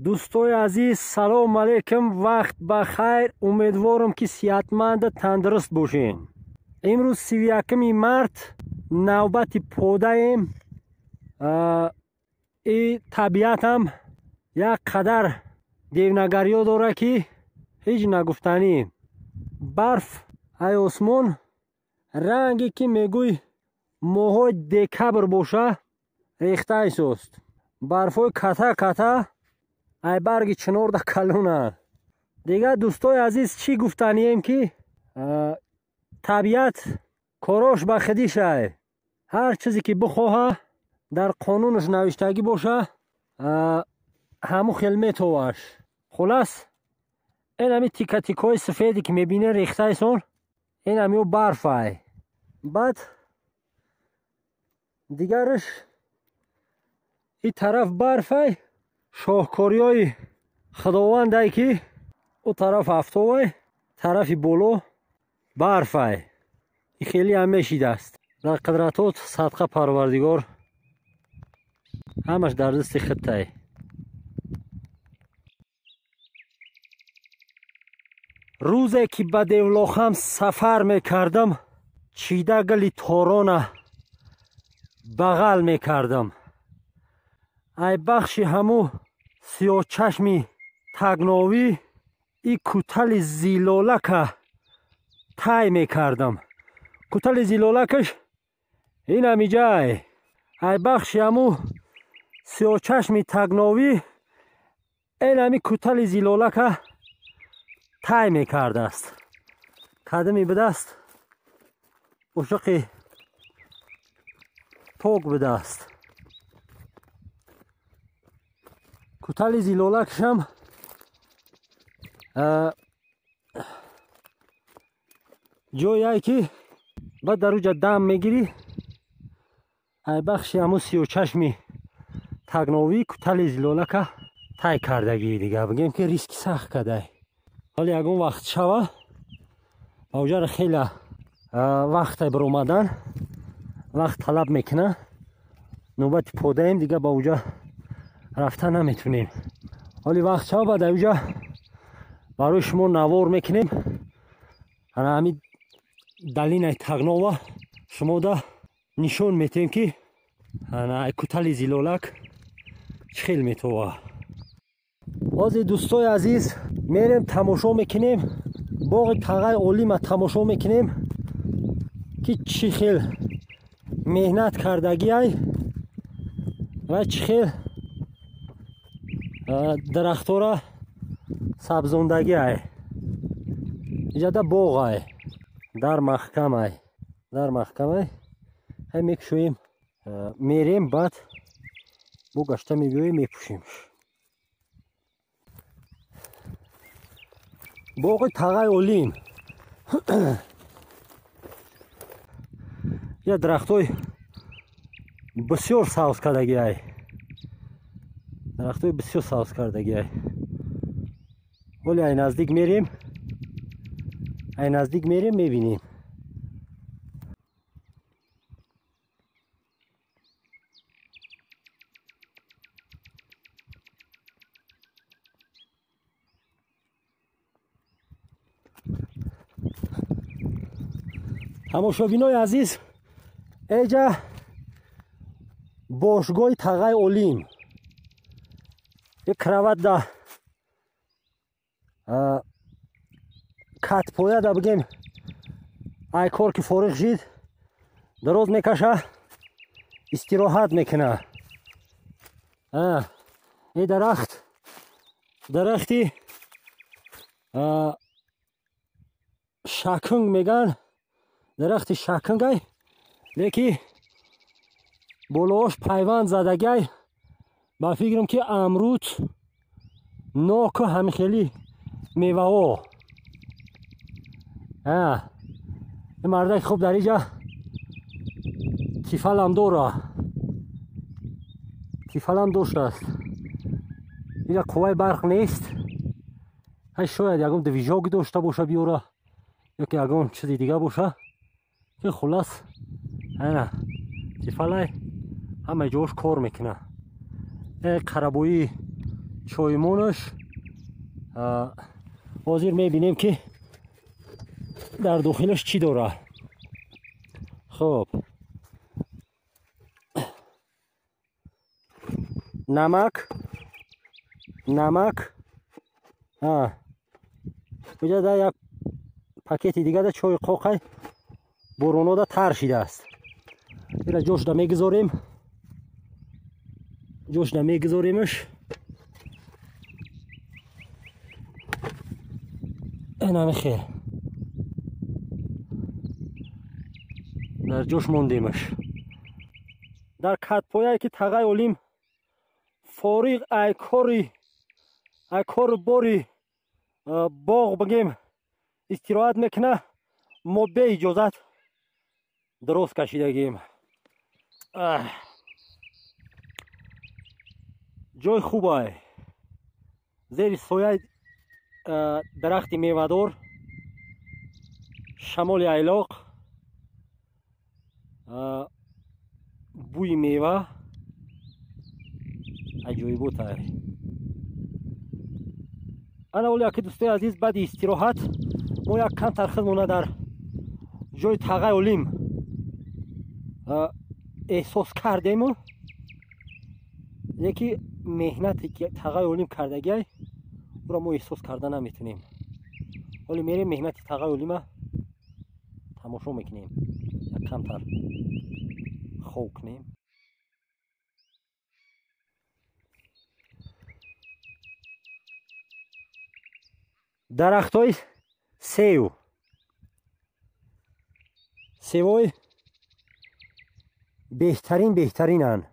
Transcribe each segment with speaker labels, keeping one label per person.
Speaker 1: Дӯстои азиз, салом алейкум, вақт ба хайр. Умедворам, ки сиҳатманду тандуруст бошед. Имрӯз 31 март, навбати подаем. И табиатам як қадар девнагариё дорад, ки ҳеҷ нагуфтанӣ. Барф ай осмон ранге ки мегӯй моҳҳои декабр боша рехта исост. Барфҳои ката ката ай барги чинорда калонанд. Дигар, дӯстои азиз, чӣ гуфтанием, ки табиат корош ба худишай. Ҳар чизе ки бихоҳа, дар қонунаш навиштагӣ боша, ҳамун хел метоваш. Хулас, ин ҳами тикатикҳои сафеде ки мебинед рехтаисон, ин ҳамиё барфай. Баъд дигараш и тараф барфай, шоҳкориҳои худовандай, ки ӯ тараф афтовай, тарафи боло барфай. И хеле ҳам мешидааст. Дар қудратот садқа, Парвардигор, ҳамаш дар дасти худтай. Рӯзе ки ба Девлохам сафар мекардам, чида гили торона бағал мекардам. Ай бахши ҳаму сиёҳчашми тагновӣ и кутали зилолака тай мекардам. Кутали зилолакаш ин ҳамиҷай. Ай бахши ҳаму сиёҳчашми тагновӣ ин ҳами кутали зилолака тай мекардааст. Кадами будааст, ушуқи пок будааст. Кутали зилолакашам ҷое, ки баъд дар уҷа дам мегирӣ. Ай бахши ҳамун сиёҳчашми тагновӣ кутали зилолака тай кардагӣ. Дига бигем, ки риски сахт кадай. Ҳоли ягон вақт шава, ба уҷара хеле вақте биромадан вақт талаб мекуна. Навбати подаем, дига ба уҷа рафта наметунем. Ҳоли вақт шава, баъд уҷа барои шумо навор мекунем. Ана ҳами долинаи Тагнова шумода нишон метем, ки ана кутали зилолак чӣ хел метова. Ҳозир, дӯстои азиз, мерем, тамошо мекунем боғи Тағаи Олима, тамошо мекунем, ки чӣ хел меҳнат кардагиай ва чӣ хел дарахтора сабзондагиай. Иҷада боғай, дар маҳкамай, дар маҳкамай. Ҳай мекушоем, мерем, баъд бо гашта мебиёем, мепӯшем. Боғи Тағаи Олим я дарахтҳои бисёр сабз кардагиай, дарахтҳои бисёр сабз кардагиай. Ҳоли ай наздик мерем, ай наздик мерем, мебинем. Тамошобинои азиз, эҷа бошгоҳи Тағаи Олим. Як кроватда катпояда, бигем, ай кор ки фориғ шид, дароз мекаша, истироҳат мекуна. Ин дарахт дарахти шакунг меган, дарахти шакунгай, леки болоош пайванд задагай. Ба фикрам, ки амрут, ноку ҳамихели меваҳо. Ин мардак хуб дар иҷа тифалам дора, тифалам доштааст. Иҷа қувваи барқ нест, шояд ягон движок дошта боша биёра ё ки ягон чизи дига боша, ки хулас ана тифалай ҳама ҷош кор мекуна. Қарабои чоймонаш ҳозир мебинем, ки дар дохилаш чӣ дора. Хуб, намак, намак куҷа да як пакети дига да чойи қоқай боронода тар шидааст. Ира ҷошда мегузорем, ҷошда мегузоремаш. Инами хел дар ҷош мондемаш. Дар катпояе ки тағай олим фориғ ай кору бори боғ бигем истироҳат мекуна, мо беиҷозат дуроз кашидагем. Ҷой хубай, зери сояи дарахти мевадор, шамоли айлоқ, бӯи мева аҷоиботай. Ана оли аки дӯстои азиз, баъди истироҳат мо як камтар худмона дар ҷои тағай олим эҳсос кардему, леки меҳнате ки тағай олим кардагиай ӯро мо эҳсос карда наметунем. Ҳоле мерем меҳнати тағай олима тамошо мекунем, як камтар хов кунем. Дарахтҳои сев, севои беҳтарин беҳтаринанд.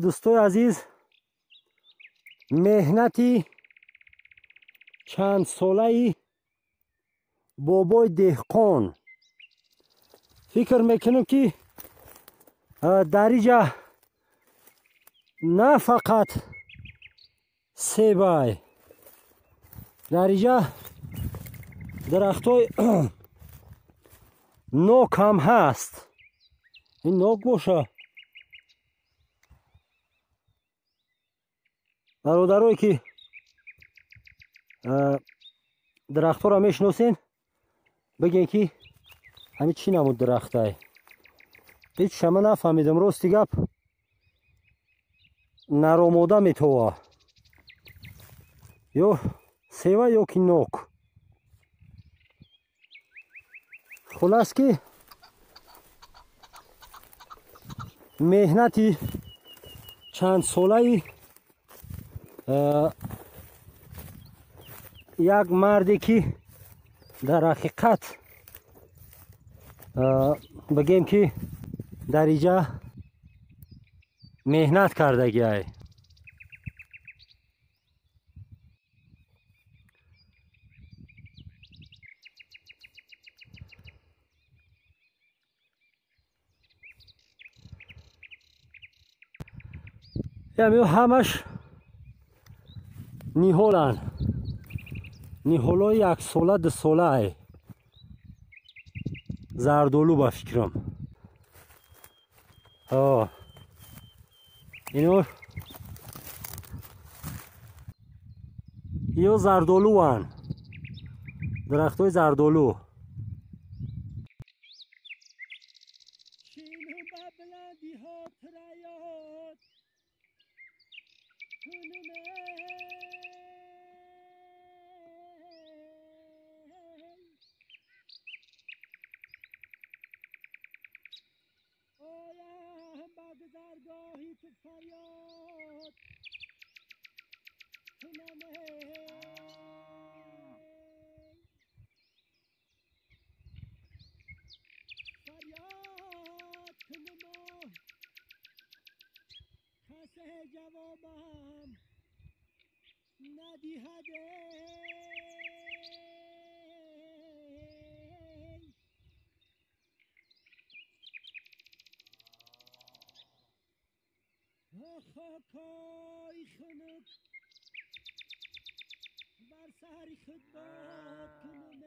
Speaker 1: Дӯстои азиз, меҳнати чандсолаи бобои деҳқон. Фикр мекунам, ки дар иҷа на фақат себай, дар иҷа дарахтҳои нок ҳам ҳаст. Ин нок боша. Бародарое ки дарахтҳоро мешиносен, бигӯен, ки ҳамин чӣ намуд дарахтай. Ҳеҷ шама нафаҳмидам, рости гап наромода метова, ё сева ё ки нок. Хулас ки меҳнати чандсолаи як марде ки дар ҳақиқат бигем ки дар иҷа меҳнат кардагиай. Ҳамаш ниҳоланд, ниҳолҳои яксола, дусолаай, зардолу ба фикрам. Ино ё зардолуанд, дарахтҳои зардолу. فریاد کنم فریاد کنم کس جوابم ندهد. خاکای خنک بر سر خود باد کنم.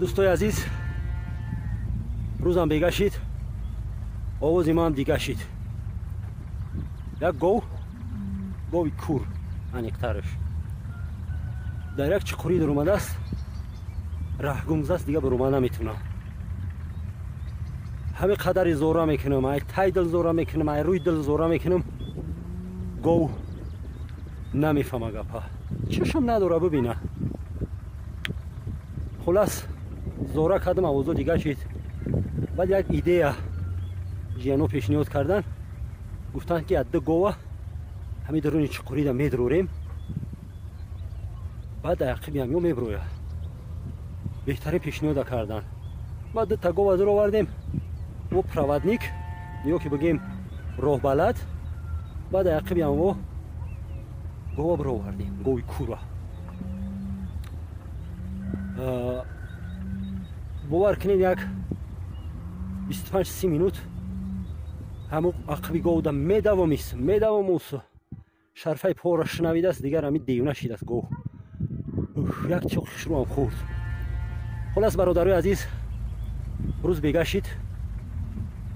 Speaker 2: Дӯстои азиз, рӯзам бега шид, овози ман дига шид. Як гов, гови кур аниқтараш, дар як чуқурӣ даромадааст, раҳгумзаст, дига баромада наметунам. Ҳамин қадари зора мекунам, ай тай дил зора мекунам, ай рӯи дил зора мекунам, гов намефаҳма гапа, чашм надора бибина. Хулас зора кардам, овозо дига шид. Баъд як идея ҷияно пешниҳод кардан, гуфтанд ки адда гова ҳамин даруни чуқурида медрорем, баъд ақиби ҳамё меброя. Беҳтарин пешниҳода кардан. Баъд дута гова дуровардем, о проводник ё ки бигем роҳбалад, баъд ақиби ҳамво гова бировардем, гови кура. Бовар кунед, як 25-30 минут ҳамон ақиби говда медавомис, медавомус, шарфаи пора шунавидааст, дигар ҳамин девона шидааст гов. Як чоқ хушрӯам хӯрд. Холас бародарои азиз, рӯз бега шид,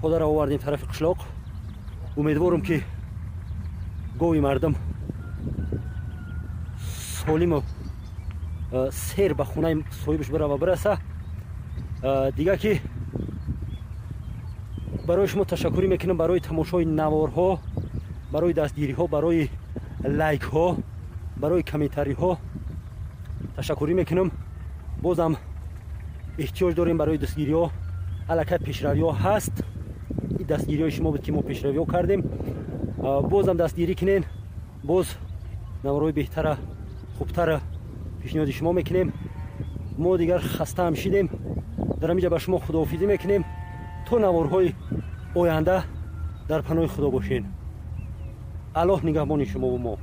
Speaker 2: ходаро овардем тарафи қишлоқ. Умедворам ки гови мардум солиму сер ба хонаи соҳибаш бирава бираса. Дига ки барои шумо ташаккурӣ мекунам барои тамошои наворҳо, барои дастгириҳо, барои лайкҳо, барои комментариҳо ташаккурӣ мекунам. Бозам эҳтиёҷ дорем барои дастгириҳо. Аллакай пешравиҳо ҳаст. Ин дастгириҳои шумо буд ки мо пешравиҳо кардем. Бозам дастгирӣ кунен, боз наворҳои беҳтара, хубтара Пешниҳоди шумо мекунем. Мо дигар хастаам шидем, дар ҳамиҷа ба шумо худоҳофизӣ мекунем. То наворҳои оянда дар паноҳи Худо бошен. Аллоҳ нигаҳбони шумову мо.